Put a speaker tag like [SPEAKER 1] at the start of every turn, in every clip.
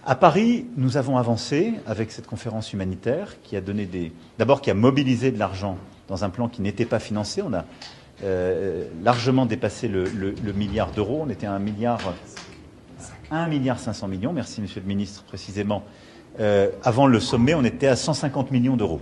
[SPEAKER 1] À Paris, nous avons avancé avec cette conférence humanitaire qui a donné des, d'abord qui a mobilisé de l'argent dans un plan qui n'était pas financé. On a largement dépassé le milliard d'euros. On était à 1 milliard, 1 milliard 500 millions. Merci, Monsieur le Ministre, précisément. Avant le sommet, on était à 150 millions d'euros.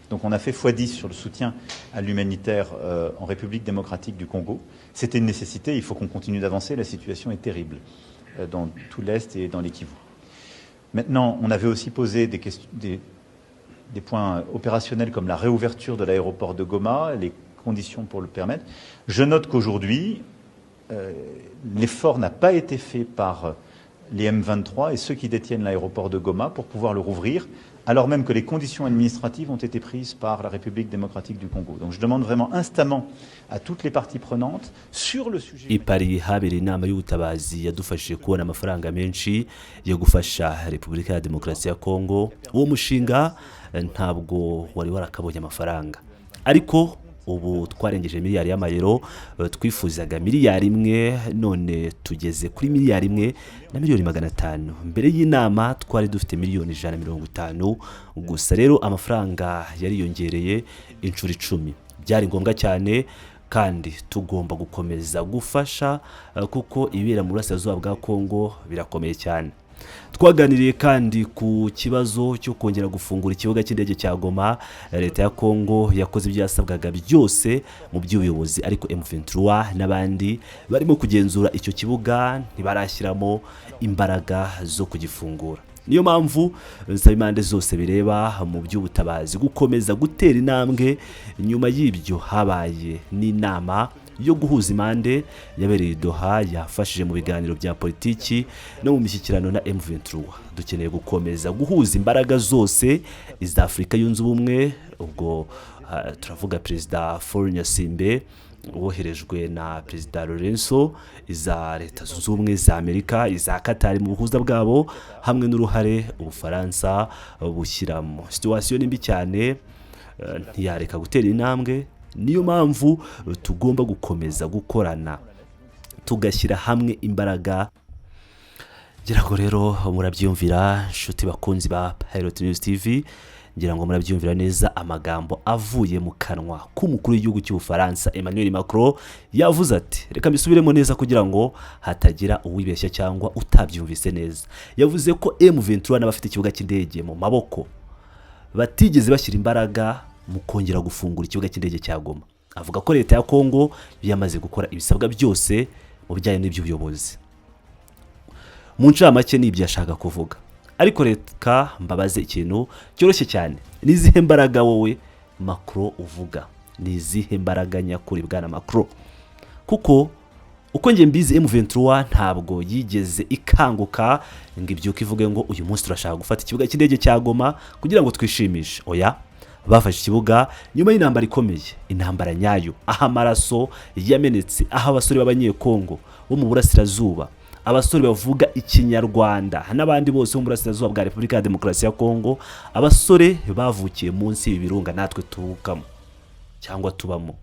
[SPEAKER 1] Donc on a fait x10 sur le soutien à l'humanitaire en République démocratique du Congo. C'était une nécessité, il faut qu'on continue d'avancer, la situation est terrible dans tout l'Est et dans les Kivu. Maintenant, on avait aussi posé des points opérationnels comme la réouverture de l'aéroport de Goma, les conditions pour le permettre. Je note qu'aujourd'hui, l'effort n'a pas été fait par les M23 et ceux qui détiennent l'aéroport de Goma pour pouvoir le rouvrir, alors même que les conditions administratives ont été prises par la République démocratique du Congo. Donc je demande vraiment instamment à toutes les parties prenantes sur le sujet.
[SPEAKER 2] I Paris habereye inama y'ubutabazi yadufashije kubona amafaranga menshi yo gufasha Repubulika ya Demokarasi ya Kongo. Uwo mushinga ntabwo wari warakabonye amafaranga, ariko ubu twarengeje miliyari y'amayero. Twifuzaga miliyari 1, none tugeze kuri miliyari 1 na miliyoni 500. Mbere y'inama twari dufite miliyoni 150 gusa. Rero amafaranga yariyongereye inshuro 10. Byari ngombwa cyane kandi tugomba gukomeza gufasha, kuko ibibera mu burasirazuba bwa Kongo birakomeye cyane. Twaganiriye kandi ku kibazo cyo kongera gufungura ikibuga cy'indege cya Goma. Leta ya Kongo yakoze ibyo yasabwaga byose mu by'ubuyobozi, ariko M23 n'abandi barimo kugenzura icyo kibuga ntibarashyiramo imbaraga zo kugifungura. Niyo mpamvu nsaba impande zose bireba mu by'ubutabazi gukomeza gutera intambwe. Nyuma y'ibyo habaye n'inama yo guhuza impande yabereye i Doha, yafashije mu biganiro bya politiki no mu mishyikirano na M23. Dukeneye gukomeza guhuza imbaraga zose, iza Afurika Yunze Ubumwe, ubwo turavuga Perezida Faure Gnassingbé woherejwe na Perezida Lourenço, iza Leta Zunze Ubumwe za Amerika, iza Katari mu buhuza bwabo, hamwe n'uruhare Ubufaransa bushyiramo. Situation ni mbi cyane, ntiyareka gutera intambwe. Niyo mpamvu tugomba gukomeza gukorana, tugashyira hamwe imbaraga. Ngira ngo rero murabyiyumvira, inshuti bakunzi ba Pilot News TV, ngira ngo murabyiyumvira neza amagambo avuye mu kanwa k'umukuru w'igihugu cy'Ubufaransa Emmanuel Macron. Yavuze ati, reka mbisubiremo neza kugira ngo hatagira uwibeshya cyangwa utabyumvise neza, yavuze ko M23 n'abafite ikibuga cy'indege mu maboko batigeze bashyira imbaraga mu kongera gufungura ikibuga cy'indege cya Goma. Avuga ko leta ya Kongo yamaze gukora ibisabwa byose mu bijyanye n'iby'ubuyobozi. Mu ncamake ni ibyo yashaka kuvuga. Ariko reka mbabaze ikintu cyoroshye cyane: ni izihe mbaraga wowe Macron uvuga? Ni izihe mbaraga nyakuri, bwana Macron? Kuko uko njye mbizi, M23 ntabwo yigeze ikanguka ngo ibyuke ivuge ngo uyu munsi turashaka gufata ikibuga cy'indege cya Goma kugira ngo twishimishe. Oya, bafashe ikibuga nyuma y'intambara ikomeye, intambara nyayo, aho amaraso yamenetse, aho abasore b'Abanyekongo bo mu burasirazuba, abasore bavuga Ikinyarwanda n'abandi bose bo mu burasirazuba bwa Repubulika ya Demokarasi ya Kongo, abasore bavukiye munsi y'ibi birunga natwe tuvukamo cyangwa tubamo,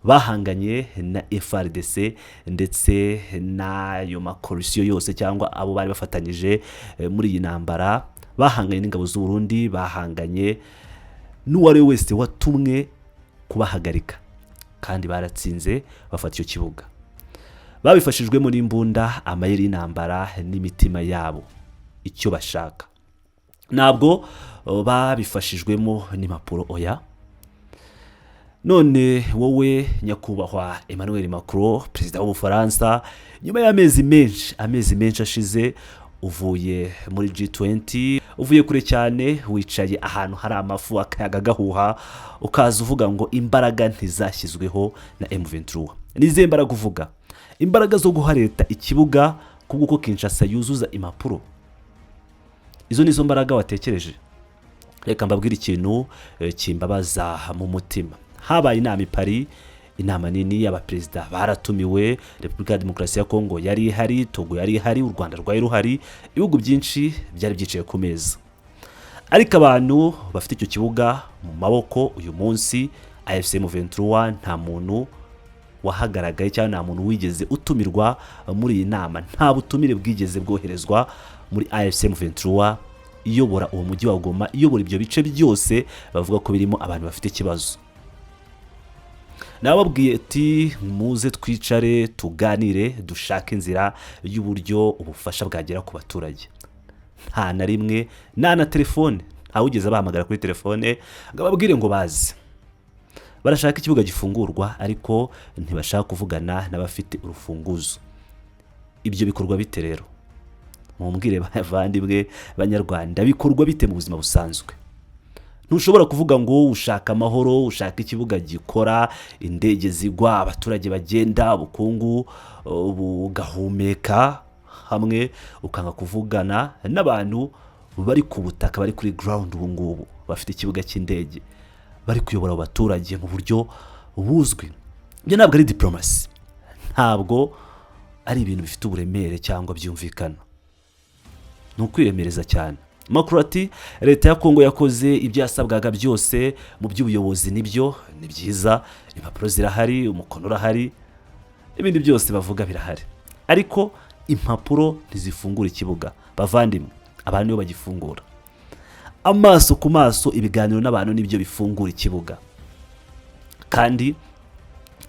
[SPEAKER 2] bahanganye na FARDC ndetse n'ayo ma coalition yose cyangwa abo bari bafatanyije muri iyi ntambara, bahanganye n'ingabo z'u Burundi, bahanganye n'uwo ari we wese watumwe kubahagarika, kandi baratsinze, bafata icyo kibuga babifashijwemo n'imbunda, amayeri y'intambara n'imitima yabo icyo bashaka. Ntabwo babifashijwemo n'impapuro, oya. None wowe nyakubahwa Emmanuel Macron, perezida w'Ubufaransa, nyuma y'amezi menshi, amezi menshi ashize, uvuye muri G20, uvuye kure cyane, wicaye ahantu hari amafu, akayaga gahuha, ukaza uvuga ngo imbaraga ntizashyizweho na M23. Ni izihe mbaraga uvuga? Imbaraga zo guha leta ikibuga kubw'uko Kinshasa yuzuza impapuro? Izo nizo mbaraga watekereje? Reka mbabwire ikintu kimbabaza mu mutima. Habaye inama i Paris, inama nini y'abaperezida baratumiwe. Repubulika ya Demokarasi ya Kongo yari ihari, Togo yari ihari, u Rwanda rwari ruhari, ibihugu byinshi byari byicaye ku meza. Ariko abantu bafite icyo kibuga mu maboko uyu munsi, AFC M23, nta muntu wahagaragaye cyangwa nta muntu wigeze utumirwa muri iyi nama. Nta butumire bwigeze bwoherezwa. muri AFC M23 iyobora uwo mujyi wa Goma, iyobora ibyo bice byose bavuga ko birimo abantu bafite ikibazo. Nababwiye ati muze twicare tuganire, dushake inzira y'uburyo ubufasha bwagera ku baturage. Nta na rimwe, nta na telefone, ntawugeze abahamagara kuri telefone ngo ababwire ngo baze. Barashaka ikibuga gifungurwa, ariko ntibashaka kuvugana n'abafite urufunguzo. Ibyo bikorwa bite rero? Mumbwire bavandimwe banyarwanda, bikorwa bite mu buzima busanzwe? Ntushobora kuvuga ngo ushaka amahoro, ushaka ikibuga gikora, indege zigwa, abaturage bagenda, ubukungu bugahumeka hamwe, ukanga kuvugana n'abantu bari ku butaka, bari kuri ground ubu ngubu, bafite ikibuga cy'indege, bari kuyobora abo baturage mu buryo buzwi. Ibyo ntabwo ari diporomasi, ntabwo ari ibintu bifite uburemere cyangwa byumvikana, ni ukwiremereza cyane. Makuru ati leta ya Kongo yakoze ibyo yasabwaga byose mu by'ubuyobozi, nibyo ni byiza, impapuro zirahari, umukono urahari, ibindi byose bavuga birahari, ariko impapuro ntizifungura ikibuga. Bavandimwe, abantu nibo bagifungura. Amaso ku maso, ibiganiro n'abantu nibyo bifungura ikibuga. Kandi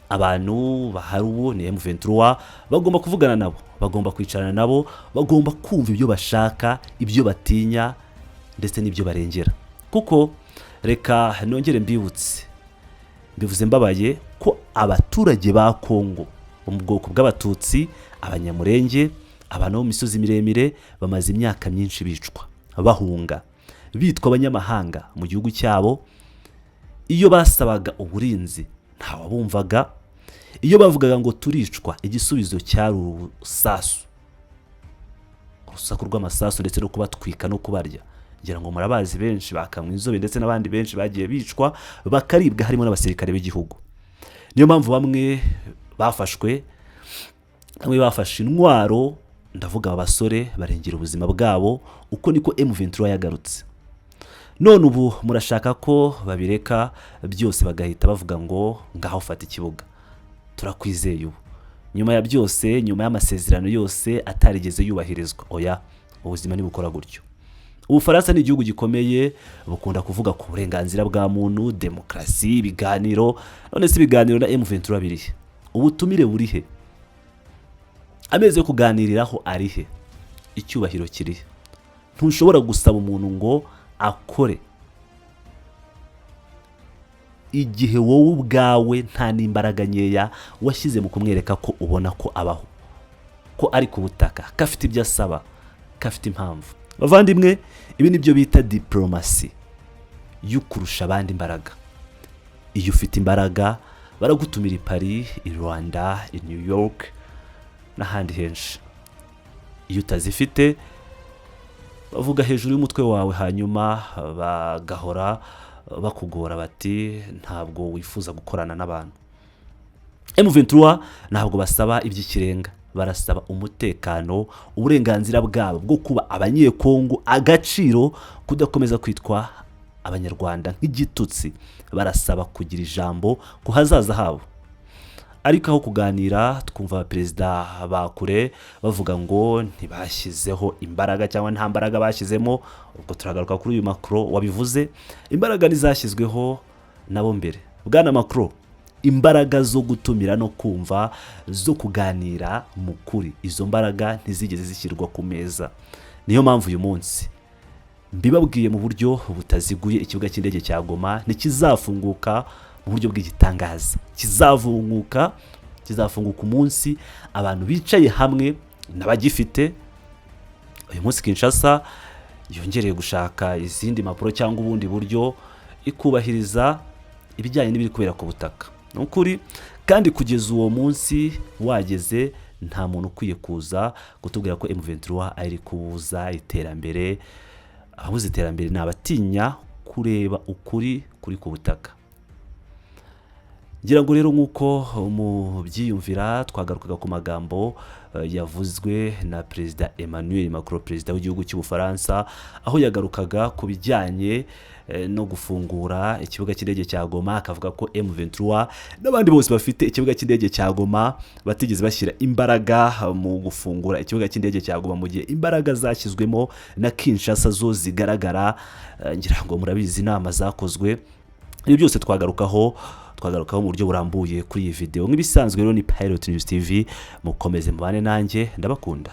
[SPEAKER 2] abantu bahari ubu ni M23, bagomba kuvugana nabo, bagomba kwicarana nabo, bagomba kumva ibyo bashaka, ibyo batinya ndetse n'ibyo barengera. Kuko reka nongere mbibutse, mbivuze mbabaye, ko abaturage ba Kongo bo mu bwoko bw'Abatutsi, Abanyamurenge, abantu bo mu misozi miremire bamaze imyaka myinshi bicwa, bahunga, bitwa abanyamahanga mu gihugu cyabo. Iyo basabaga uburinzi ntawabumvaga, iyo bavugaga ngo turicwa, igisubizo cyari urusasu, urusaku rw'amasasu ndetse no kubatwika no kubarya. Ngira ngo murabazi benshi bakanywa inzobe ndetse n'abandi benshi bagiye bicwa bakaribwa, harimo n'abasirikare b'igihugu. Niyo mpamvu bamwe bafashwe, bamwe bafashe intwaro, ndavuga aba basore, barengera ubuzima bwabo. Uko niko M23 yagarutse. None ubu murashaka ko babireka byose bagahita bavuga ngo ngaho fata ikibuga, turakwizeye ubu, nyuma ya byose, nyuma y'amasezerano yose atarigeze yubahirizwa? Oya, ubuzima ntibukora gutyo. Ubufaransa ni igihugu gikomeye, bukunda kuvuga ku burenganzira bwa muntu, demokarasi, ibiganiro. None se ibiganiro na M23 birihe? Ubutumire burihe? Amezi yo kuganiriraho arihe? Icyubahiro kirihe? Ntushobora gusaba umuntu ngo akore igihe wowe ubwawe nta n'imbaraga nkeya washyize mu kumwereka ko ubona ko abaho, ko ari ku butaka, ko afite ibyo asaba, ko afite impamvu. Bavandimwe, ibi ni byo bita diporomasi yo kurusha abandi imbaraga. Iyo ufite imbaraga baragutumira i Paris, i Rwanda, i New York n'ahandi henshi. Iyo utazifite bavuga hejuru y'umutwe wawe, hanyuma bagahora bakugora bati ntabwo wifuza gukorana n'abantu. M23 ntabwo basaba iby'ikirenga, barasaba umutekano, uburenganzira bwabo bwo kuba Abanyekongo, agaciro, kudakomeza kwitwa Abanyarwanda nk'igitutsi. Barasaba kugira ijambo ku hazaza habo. Ariko aho kuganira, twumva abaperezida ba kure bavuga ngo ntibashyizeho imbaraga cyangwa nta mbaraga bashyizemo. Ubwo turagaruka kuri uyu Macron wabivuze, imbaraga ntizashyizweho nabo mbere. Bwana Macron, imbaraga zo gutumira no kumva, zo kuganira mu kuri, izo mbaraga ntizigeze zishyirwa ku meza. Niyo mpamvu uyu munsi mbibabwiye mu buryo butaziguye, ikibuga cy'indege cya Goma ntikizafunguka mu buryo bw'igitangaza. Kizafunguka umunsi abantu bicaye hamwe n'abagifite. Uyu munsi Kinshasa yongereye gushaka izindi mpapuro cyangwa ubundi buryo, ikubahiriza ibijyanye n'ibiri kubera ku butaka. Ni ukuri kandi, kugeza uwo munsi wageze, nta muntu ukwiye kuza kutubwira ko M23 ari kubuza iterambere. Ababuze iterambere ni abatinya kureba ukuri kuri ku butaka. Ngira ngo rero nk'uko mubyiyumvira, twagarukaga ku magambo yavuzwe na Perezida Emmanuel Macron, perezida w'igihugu cy'Ubufaransa, aho yagarukaga ku bijyanye no gufungura ikibuga cy'indege cya Goma, akavuga ko M23 n'abandi bose bafite ikibuga cy'indege cya Goma batigeze bashyira imbaraga mu gufungura ikibuga cy'indege cya Goma, mu gihe imbaraga zashyizwemo na Kinshasa zo zigaragara. Ngira ngo murabizi inama zakozwe. Ibyo byose twagarukaho mu buryo burambuye kuri iyi video. Nk'ibisanzwe rero ni Pilot News TV, mukomeze mubane nanjye, ndabakunda.